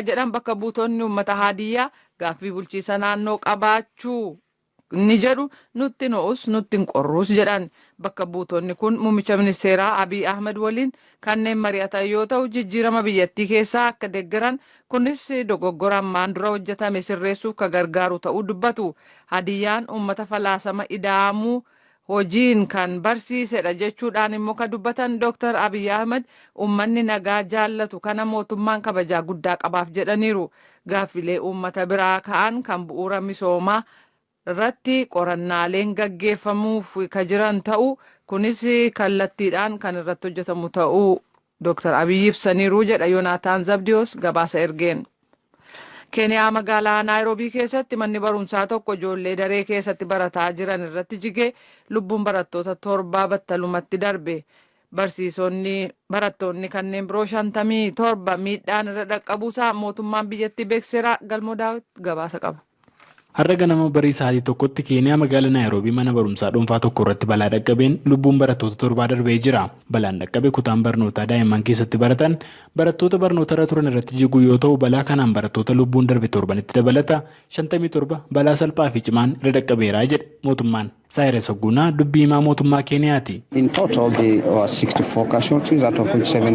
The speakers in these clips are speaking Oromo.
Jedhan bakka buutonni uummata Haadiyyaa gaaffii bulchiisa naannoo qabaachuu ni jedhu, nutti no'us nutti hin qorruus jedhan. Bakka buutonni kun muummicha ministeeraa Abiy Ahmed waliin kanneen mari'atan yoo ta'u, jijjiirama biyyattii keessaa akka deeggaran, kunis dogoggora ammaan dura hojjetame sirreessuuf ka gargaaru ta'uu dubbatu. Hadiyyaan uummata falaasama ida'amuu hojiin kan barsiisedha jechuudhaan immoo ka dubbatan Dr. Abiy Ahmed, uummanni nagaa jaallatu kana mootummaan kabajaa guddaa qabaaf jedhaniiru. Gaaffilee uummata biraa ka'an kan bu'uura misoomaa irratti qorannaaleen gaggeeffamuuf ka jiran ta'u, kunis kallattiidhaan kan irratti hojjetamu ta'uu Dr. Abiy ibsaniiru jedha Yoonaataan Zabdiyoos gabaasa ergeen. Keeniyaa magaalaa Naayiroobii keessatti manni barumsaa tokko ijoollee daree keessatti barataa jiran irratti jigee lubbuun barattoota 7 battalumatti darbe. Barsiisonni, barattoonni kanneen biroo 57 miidhaan irra dhaqqabuusaa mootummaan biyyattii beeksiseera. Galmoo Daawit gabaasa qaba. Har'a ganama barii sa'aatii 1tti Keeniyaa magaalaa Naayiroobii mana barumsaa dhuunfaa tokko irratti balaa dhaqqabeen lubbuun barattoota 7 darbee jira. Balaan dhaqqabe kutaan barnootaa daa'imman keessatti baratan barattoota barnoota irra turan irratti jiguu yoo ta'u, balaa kanaan barattoota lubbuun darbe 7tti dabalata 57 balaa salphaa fi cimaan irra dhaqqabeera jedhe mootummaan. Saayires Ogguunaa dubbii himaa mootummaa Keeniyaati. In total, there were 64 casualties, out of which seven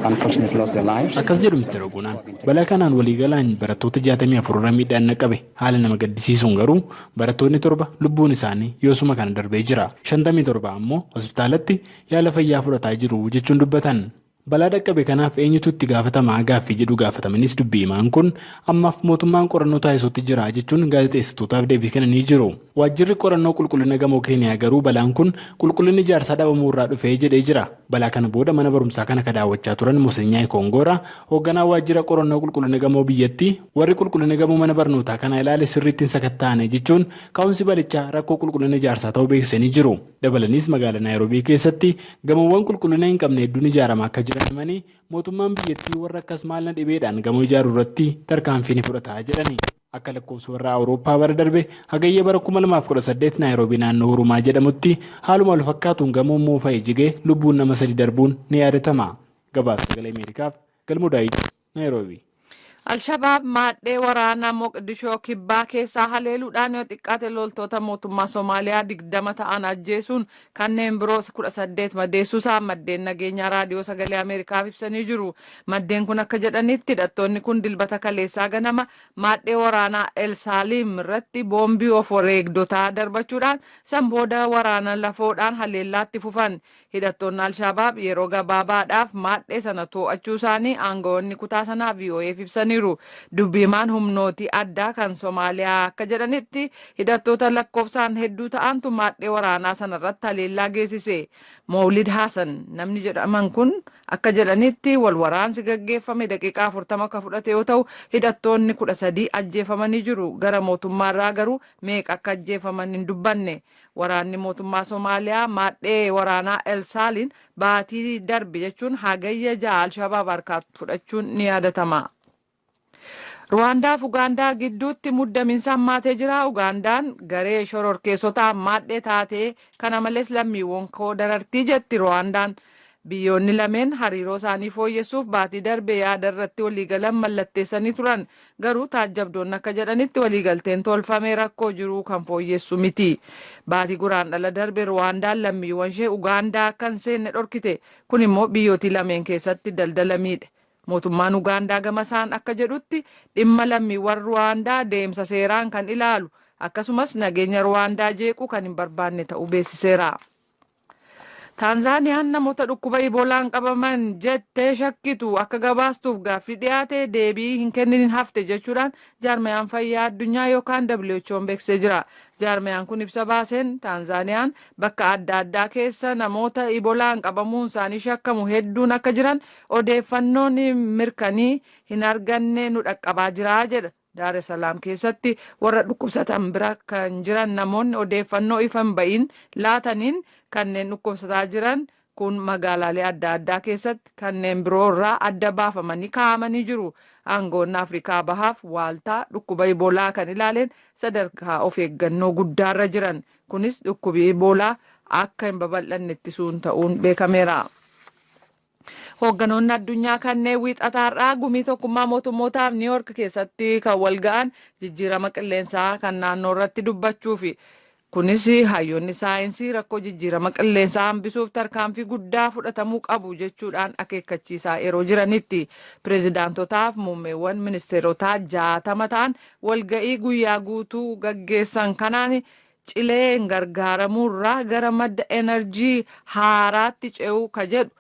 unfortunately lost their lives. Akkas jedhu Mr. Oguunaan. Balaa kanaan waliigalaan barattoota 64 irra miidhaan dhaqqabe, haala nama gaddisiisuun garuu barattoonni 7 lubbuun isaanii yoosuma kana darbee jira. 57 ammoo hospitaalatti yaala fayyaa fudhataa jiru jechuun dubbatan. Balaa dhaqqabe kanaaf eenyutu itti gaafatamaa gaaffii jedhu gaafatamanis, dubbii himaan kun ammaaf mootummaan qorannoo taasisuutti jira jechuun gaazexeessitootaaf deebii kennanii jiru. Waajjirri qorannoo qulqullina gamoo Keeniyaa garuu balaan kun qulqullinni ijaarsaa dhabamuu irraa dhufee jedhee jira. Balaa kana booda mana barumsaa kana ka daawwachaa turan Musenyaa Kongoora, hoogganaa waajjira qorannoo qulqullina gamoo biyyattii, warri qulqullina gamoo mana barnootaa kana ilaale sirriitti hin sakatta'ane jechuun ka'umsi balichaa rakkoo qulqullina ijaarsaa ta'uu beeksisanii jiru. Dabalaniis magaalaa Naayiroobii keessatti gamoowwan qulqullina hin qabne hedduun ijaaramaa akka jiran himanii, mootummaan biyyattii warra akkas maal na dhibeedhaan gamoo ijaaruu irratti tarkaanfii ni fudhata jedhani. Akka lakkoofsa warra Awurooppaa bara darbe Hagayya bara 2018 Naayiroobii naannoo Hurumaa jedhamutti haaluma wal fakkaatuun gamoon moofa'e jigee lubbuun nama 3 darbuun ni yaadatama. Gabaasa Sagalee Ameerikaaf Galmoo Daawit, Naayiroobii. Alshabaab maadhee waraanaa Moqdishoo kibbaa keessaa haleeluudhaan yoo xiqqaate loltoota mootummaa Somaaliyaa 20 ta'an ajjeesuun kanneen biroo 18 madeessuusaa maddeen nageenyaa Raadiyoo Sagalee Ameerikaaf ibsanii jiru. Maddeen kun akka jedhanitti, hidhattoonni kun Dilbata kaleessaa ganama maadhee waraanaa El Saalim irratti boombii of wareegdotaa darbachuudhaan san booda waraana lafoodhaan haleellaatti fufan. Hidhattoonni Alshabaab yeroo gabaabaadhaaf maadhee sana to'achuu isaanii aangawoonni kutaa sanaa VOAf ibsaniiru. Dubbiimaan humnootii addaa kan Somaaliyaa akka jedhanitti, hidhattoota lakkoofsaan hedduu ta'antu maadhee waraanaa sanarratti haleellaa geessise. Mawlid Hasan namni jedhaman kun akka jedhanitti, wal waraansi gaggeeffame daqiiqaa 40 akka fudhate yoo ta'u, hidhattoonni 13 ajjeefamanii jiru. Gara mootummaarraa garuu meeqa akka ajjeefaman hin dubbanne. Waraanni mootummaa Somaaliyaa maadhee waraanaa El Saaliin baatii darbe, jechuun Hagayya 6, Alshabaab harkaa fudhachuun ni yaadatama. Ruwaandaa fi Ugaandaa gidduutti muddamiinsa hammaatee jira. Ugaandaan garee shororkeessotaa maadhee taatee, kana malees lammiiwwan koo darartii jetti Ruwaandaan. Biyyoonni lameen hariiroo isaanii fooyyessuuf baatii darbe yaada irratti waliigalan mallatteessanii turan. Garuu taajjabdoonni akka jedhanitti, waliigalteen tolfame rakkoo jiruu kan fooyyessu miti. Baatii Guraandhala darbe Ruwaandaan lammiiwwan ishee Ugaandaa akka hin seenne dhorkite. Kun immoo biyyootii lameen keessatti daldala miidhe. Mootummaan Ugaandaa gama isaan akka jedhutti, dhimma lammiiwwan Ruwaandaa deemsa seeraan kan ilaalu, akkasumas nageenya Ruwaandaa jeequu kan hin barbaanne ta'uu beeksiseera. Taanzaaniyaan namoota dhukkuba Ibolaan qabaman jettee shakkitu akka gabaastuuf gaaffii dhiyaate deebii hin kennin hafte jechuudhaan jaarmayaan fayyaa addunyaa yookaan WHO'n beeksisee jira. Jaarmayaan kun ibsa baaseen, Taanzaaniyaan bakka adda addaa keessa namoota Ibolaan qabamuun isaanii shakkamu hedduun akka jiran odeeffannoon mirkanii hin arganne nu dhaqqabaa jira jedha. Daar es Salaam keessatti warra dhukkubsatan bira kan jiran namoonni odeeffannoo ifa hin ba'iin laataniin, kanneen dhukkubsataa jiran kun magaalaalee adda addaa keessatti kanneen biroo irraa adda baafamanii kaa'amanii jiru. Aangoonni Afrikaa Bahaaf Waaltaa dhukkuba Iboolaa kan ilaaleen sadarkaa of eeggannoo guddaarra jiran. Kunis dhukkubi Iboolaa akka hin babal'anne ittisuun ta'uun beekameera. Hoogganoonni addunyaa kanneen wiixataarraa gumii tokkummaa mootummootaaf Niiyork keessatti kan wal ga'an jijjiirama qilleensaa kan naannoo irratti dubbachuufi. Kunis hayyoonni saayinsii rakkoo jijjiirama qilleensaa hambisuuf tarkaanfii guddaa fudhatamuu qabu jechuudhaan akeekkachiisaa yeroo jiranitti, pireezidaantotaaf muummeewwan ministeerotaa 60 ta'an walga'ii guyyaa guutuu gaggeessan kanaan cileen gargaaramuurraa gara madda enerjii haaraatti ce'uu ka jedhu,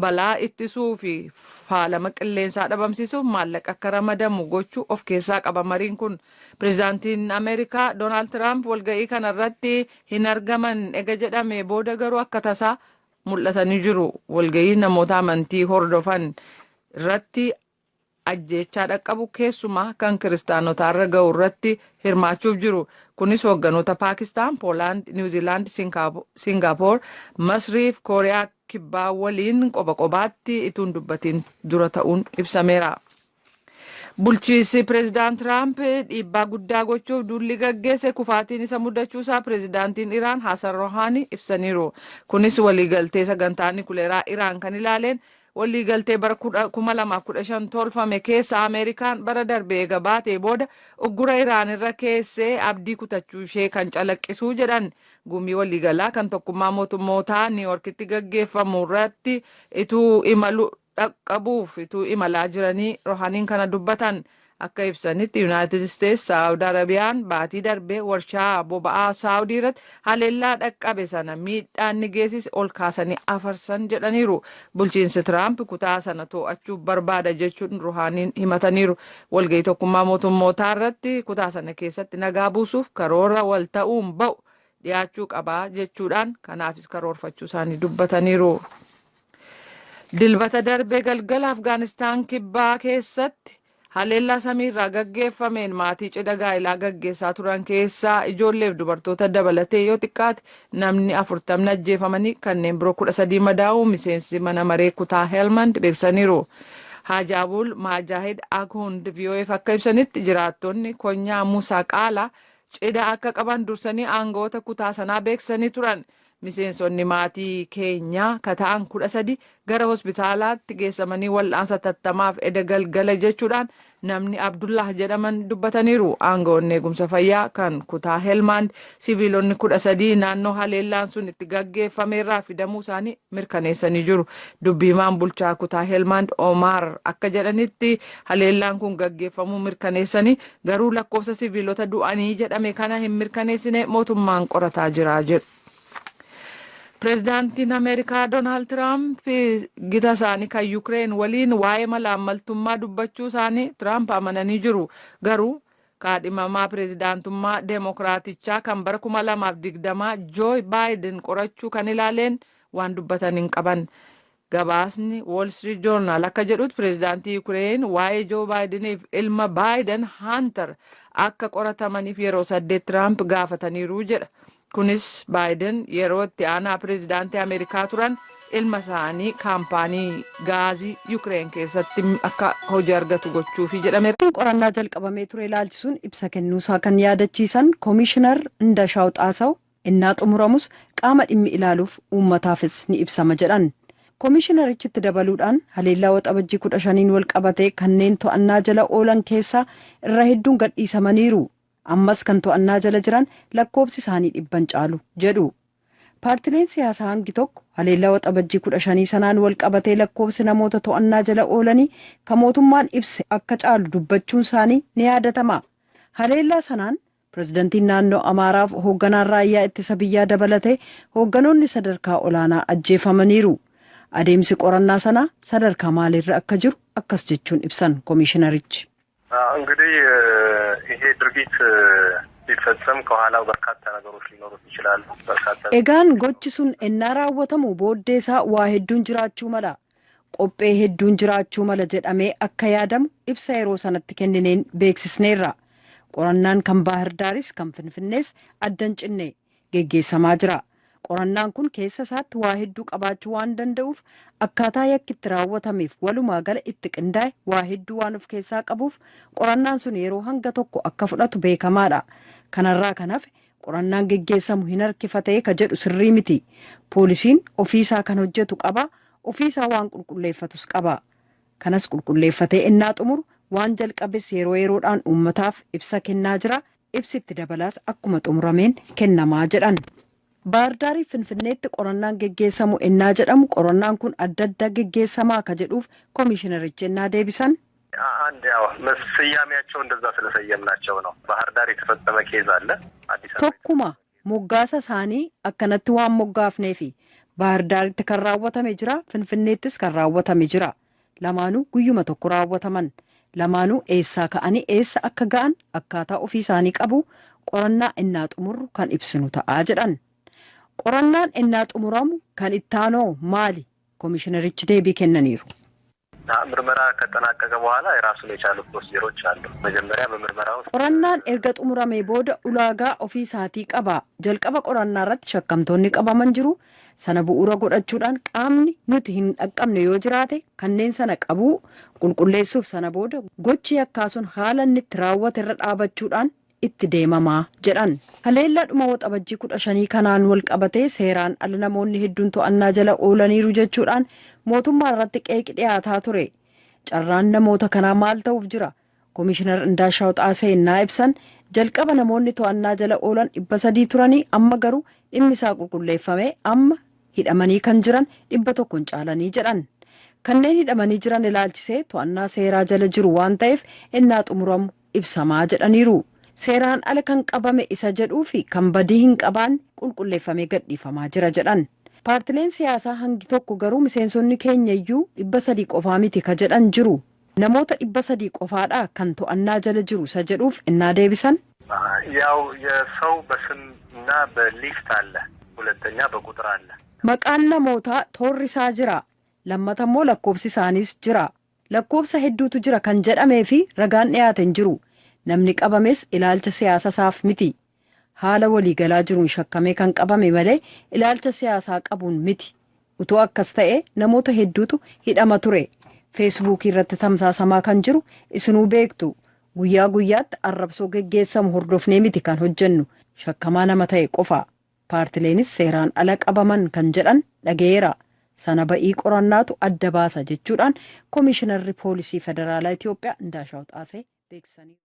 balaa ittisuu fi faalama qilleensaa dhabamsiisuuf maallaqa akka ramadamu gochuu of keessaa qaba mariin kun. Pireezidaantiin Ameerikaa Doonaald Tiraamp walga'ii kanarratti hin argaman ega jedhame booda garuu akka tasaa mul'atanii jiru. Walga'ii namoota amantii hordofan irratti ajjeechaa dhaqqabu, keessumaa kan kiristaanotaarra ga'u irratti hirmaachuuf jiru. Kunis hoogganoota Paakistaan, Poolaand, Niwuziilaand, Siingapoor, Masrii fi Kooriyaa Kibbaa waliin qoba qobaatti ituun dubbatiin dura ta'uun ibsameera. Bulchiinsi pireezidaant Tiraamp dhiibbaa guddaa gochuuf duulli gaggeesse kufaatiin isa mudachuusaa pireezidaantiin Iraan Hasan Rohaanii ibsaniiru. Kunis waliigaltee sagantaa nikuleeraa Iraan kan ilaaleen waliigaltee bara 2015 tolfame keessa Ameerikaan bara darbe eega baatee booda uggura Iraan irra keessee abdii kutachuu ishee kan calaqqisuu jedhan. Gumii waliigalaa kan tokkummaa mootummootaa Niiyorkitti gaggeeffamu irratti ituu imalu dhaqqabuuf ituu imalaa jiranii Rohaniin kana dubbatan. Akka ibsanitti, Yuunaayitid Isteets Saawud Arabiyaan baatii darbee warshaa boba'aa Saawudii irratti haleellaa dhaqqabe sana miidhaan ni geessise ol kaasanii afarsan jedhaniiru. Bulchiinsi Tiraamp kutaa sana to'achuuf barbaada jechuun Ruhaaniin himataniiru. Walga'ii tokkummaa mootummootaa irratti kutaa sana keessatti nagaa buusuuf karoora wal ta'uun ba'u dhiyaachuu qabaa jechuudhaan kanaafis karoorfachuu isaanii dubbataniiru. Dilbata darbee galgala Afgaanistaan kibbaa keessatti haleellaa samiirraa gaggeeffameen maatii cidha gaa'ilaa gaggeessaa turan keessaa ijoolleef dubartoota dabalatee yoo xiqqaate namni 40 ajjeefamanii kanneen biroo 13 madaa'uu miseensi mana maree kutaa Helmand beeksisaniiru. Haajaabul Maajaahid Akhund VOAf akka ibsanitti, jiraattonni konyaa Musaa Qaalaa cidha akka qaban dursanii aangawoota kutaa sanaa beeksisanii turan. Miseensonni maatii keenyaa ka ta'an 13 gara hospitaalaatti geessamanii wal'aansa tattamaaf eda galgala jechuudhaan namni Abdullah jedhaman dubbataniiru. Aangawoonni eegumsa fayyaa kan kutaa Helmaand siviilonni 13 naannoo haleellaan sun itti gaggeeffameerraa fidamuu isaanii mirkaneessanii jiru. Dubbiimaan bulchaa kutaa Helmaand Omar akka jedhanitti, haleellaan kun gaggeeffamuu mirkaneessanii garuu lakkoofsa siviilota du'anii jedhame kana hin mirkaneessine, mootummaan qorataa jira jedhu. Pireezidaantiin Ameerikaa Doonaald Tiraamp gita isaanii kan Yukireen waliin waa'ee malaammaltummaa dubbachuu isaanii Tiraamp amananii jiru. Garuu kaadhimamaa pireezidaantummaa Deemokiraatichaa kan bara 2020 Joo Baayiden qorachuu kan ilaaleen waan dubbatan hin qaban. Gabaasni Wall Street Journal akka jedhutti, pireezidaantii Yukireen waa'ee Joo Baayideniif ilma Baayiden Haantar akka qoratamaniif yeroo saddeet Tiraamp gaafataniiru jedha. Kunis Baayiden yeroo itti aanaa pireezidaantii Ameerikaa turan ilma isaanii kaampaanii gaazii Yukireen keessatti akka hojii argatu gochuufi jedhameera. Qorannaa jalqabamee ture ilaalchisuun ibsa kennuusaa kan yaadachiisan Koomishinar Indashaw Xaasaw, innaa xumuramus qaama dhimmi ilaaluuf uummataafis ni ibsama jedhan. Koomishinarichi itti dabaluudhaan haleellaa Waxabajjii 15n wal qabatee kanneen to'annaa jala oolan keessaa irra hedduun gadhiisamaniiru. Ammas kan to'annaa jala jiran lakkoobsi isaanii dhibban caalu jedhu. Paartileen siyaasaa hangi tokko haleellaa Waxabajjii 15 sanaan wal qabatee lakkoobsi namoota to'annaa jala oolanii kan mootummaan ibse akka caalu dubbachuun isaanii ni yaadatama. Haleellaa sanaan pirezidantiin naannoo Amaaraaf hoogganaan raayyaa ittisa biyyaa dabalatee hoogganoonni sadarkaa olaanaa ajjeefamaniiru. Adeemsi qorannaa sanaa sadarkaa maaliirra akka jiru akkas jechuun ibsan koomishinarichi. እንግዲህ ይሄ ድርጊት ሲፈጸም ከኋላው በርካታ ነገሮች ሊኖሩት ይችላሉ። በርካታ Egaan gochi sun ennaa raawwatamu booddee isaa waa hedduun jiraachuu mala. Qophee hedduun jiraachuu mala jedhamee akka yaadamu ibsa yeroo sanatti kennineen beeksisneerra. Qorannaan kan Baahirdaaris kan Finfinnees addan cinne geggeessamaa jira. Qorannaan kun keessa isaatti waa hedduu qabaachuu waan danda'uuf, akkaataa yakki itti raawwatameef walumaa gala itti qindaa'e waa hedduu waan of keessaa qabuuf, qorannaan sun yeroo hanga tokko akka fudhatu beekamaadha. Kanarraa kan hafe qorannaan geggeessamu hin harkifatee ka jedhu sirrii miti. Poolisiin ofiisaa kan hojjetu qaba. Ofiisaa waan qulqulleeffatus qaba. Kanas qulqulleeffatee innaa xumuru waan jalqabes yeroo yeroodhaan uummataaf ibsa kennaa jira. Ibsitti dabalaas akkuma xumurameen kennamaa jedhan. Baardaarii Finfinneetti qorannaan geggeessamu ennaa jedhamu, qorannaan kun adda adda geggeessamaa ka jedhuuf koomishinarichi ennaa deebisan. አንድ ያው ስያሜያቸው እንደዛ ስለሰየምናቸው ነው። ባህር ዳር የተፈጸመ case አለ። አዲስ አበባ Tokkuma, moggaasa isaanii akkanatti waan moggaafneefi. Baardaaritti kan raawwatame jira, Finfinneettis kan raawwatame jira. Lamaanuu guyyuma tokko raawwataman. Lamaanuu eessaa ka'anii eessa akka ga'an akkaataa ofii isaanii qabu. Qorannaa innaa xumurru kan ibsinu ta'aa jedhan. Qorannaan innaa xumuramu kan ittaanoo maali? Koomishinarichi deebii kennaniiru. ምርመራ ከተጠናቀቀ በኋላ የራሱን የቻሉ procedure ኦች አሉ። መጀመሪያ በምርመራ ውስጥ Qorannaan erga xumuramee booda ulaagaa ofii isaatii qaba. Jalqaba qorannaa irratti shakkamtoonni qabaman jiru. Sana bu'uura godhachuudhaan qaamni nuti hin dhaqqabne yoo jiraate kanneen sana qabuu, qulqulleessuuf, sana booda gochi yakkaa sun haala inni itti raawwate irra dhaabachuudhaan itti deemamaa jedhan. Haleellaa dhuma Waxabajjii 15 kanaan wal qabatee seeraan ala namoonni hedduun to'annaa jala oolaniiru jechuudhaan mootummaa irratti qeeqi dhiyaataa ture. Carraan namoota kanaa maal ta'uuf jira? Koomishinar Indaashaw Xaasee innaa ibsan, jalqaba namoonni to'annaa jala oolan 300 turanii, amma garuu dhimmi isaa qulqulleeffamee amma hidhamanii kan jiran 100n caalanii jedhan. Kanneen hidhamanii jiran ilaalchisee to'annaa seeraa jala jiru waan ta'eef innaa xumuramu ibsamaa jedhaniiru. Seeraan ala kan qabame isa jedhuu fi kan badii hin qabaanne qulqulleeffamee gadhiifamaa jira jedhan. Paartileen siyaasaa hangi tokko garuu miseensonni keenya iyyuu 300 qofaa miti ka jedhan jiru. Namoota 300 qofaadha kan to'annaa jala jiru isa jedhuuf innaa deebisan. ያው የሰው በስም እና በ list አለ፣ ሁለተኛ በቁጥር አለ። Maqaan namootaa toorri isaa jira. Lammata immoo lakkoofsi isaaniis jira. Lakkoofsa hedduutu jira kan jedhamee fi ragaan dhiyaate hin jiru. Namni qabames ilaalcha siyaasa isaaf miti. Haala waliigalaa jiruun shakkamee kan qabame malee ilaalcha siyaasaa qabuun miti. Utuu akkas ta'e namoota hedduutu hidhama ture. Feesbuukii irratti tamsaasamaa kan jiru isinuu beektu. Guyyaa guyyaatti arrabsoo geggeessamu hordofnee miti kan hojjennu, shakkamaa nama ta'e qofa. Paartileenis seeraan ala qabaman kan jedhan dhaga'eera. Sana ba'ii qorannaatu adda baasa jechuudhaan koomishinarri poolisii federaalaa Itoophiyaa Indaashaw Xaasee beeksisaniiru.